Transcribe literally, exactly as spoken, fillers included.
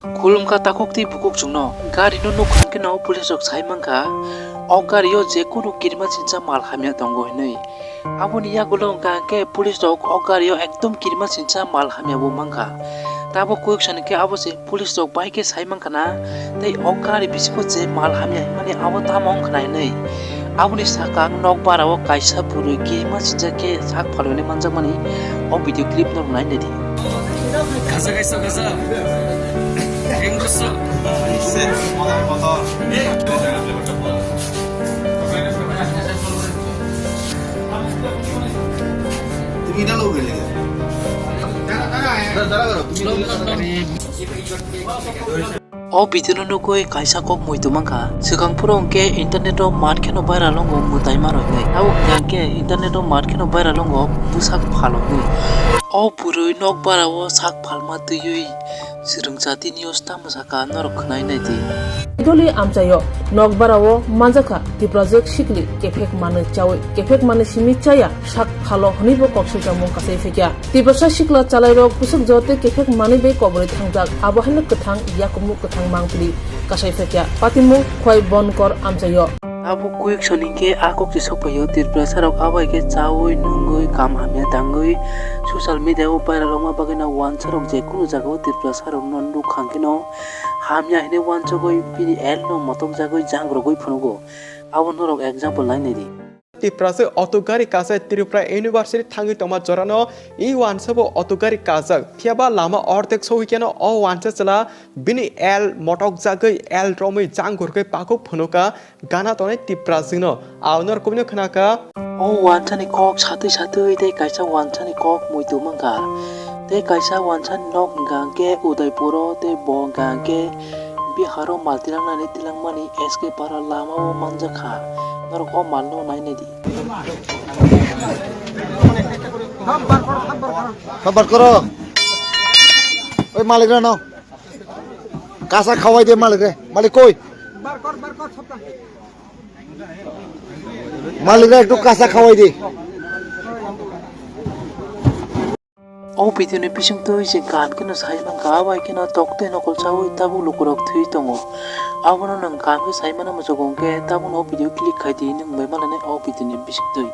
Khulumkha takhuk tei bukhuk chwngno. Gari no nukha hwnkhe no police rok sai mankha, o gari o je kunu kirima chinsa mal hamya tongo hinwi. Aboni yagulo hwnkha hwnkhe police rok o gari o ekdom kirima chinsa mal hamya bo mankha. Tabuk kuyuk sani khe abo se police rok bai khe sai mankha na, tei o gari bisingo je mal hamya himani abo tamo wngkha na hinwi. Aboni saka ang nokbara o kaisa bwrwi kirima chinsa khe sak phalwi manjakmani o video clip no nai naidi. Kasa, kasa, kasa. English. তুমি এটা লোক গেলে। দাঁড়া, দাঁড়া, তুমি এটা লোক গেলে। O video no nugwi kaisa kok muitu mankha. Swkang phuru hwnkhe internet o mat kheno viral wngo mwtai ma rwgwi. Abo hwnkhe internet o mat kheno viral wngo bwsak phal wnwi. O bwrwi nokbara o sak phalma twiwi swrwngsa tini o tamo saka norok khwnai naidi. Idoli amchaio nokbara o manjakha Tiprajwk sikli kephek manwi chawi kephek manwi simi chaya sak phalo hwnwibo kok swijamung kasai phaikha. Tiprasa sikla chalairok bwswk jotoi kephek manwi bai koborwi thangjak, abo haino kwthang yakumu kwthang mangpili kasai phaikha. Patimung Khwai Bonkor amchaio. Abo kuyuk soni khe a kok se sokphaio, Tiprasa rok abo hai khe chawi nungwi kam hamya tangwi social media o viral wngma bagwi no wansa rok je kunu jaga o Tiprasa rok no nukha hwnkhe no hamya hinwi wansugwi bini el no motok jagwi jang rwgwi phunugo. Abo norok example nai naidi. Tiprasa auto gari kasa Tripura University thangwi tongma jorano i wansa bo auto gari kajak. Phiyaba lama ordek sogwi kheno o wansa chwla bini el motok jagwi el romwi jang rwgwi pakhuk phunuka gana tongnai Tiprajwkno. Aonor kubino khnaka. O wansani kok satwi satwi tei kaisa wansani kok muitu mankha. Tei kaisa wansani nok hwnkha hwnkhe Udaipuro tei bo hwnkha hwnkhe Biharo mal tilangnani tilangmani S K Para lamao manjakha. Norok o malno nai naidi. Khabar koro. Oi malik rano. Kasa khawai de malik re. Malik koi? Malik re ektu kasa khawai de. O video ni bising twi se kaham kheno sai mankha, bai kheno tok tei nokol chawi tabuk lukurok thwi tongo. Abono nwng kaham khe sai mano muchungo hwnkhe tabukno o video click khai di, nwng bai mano o video ni bising twi.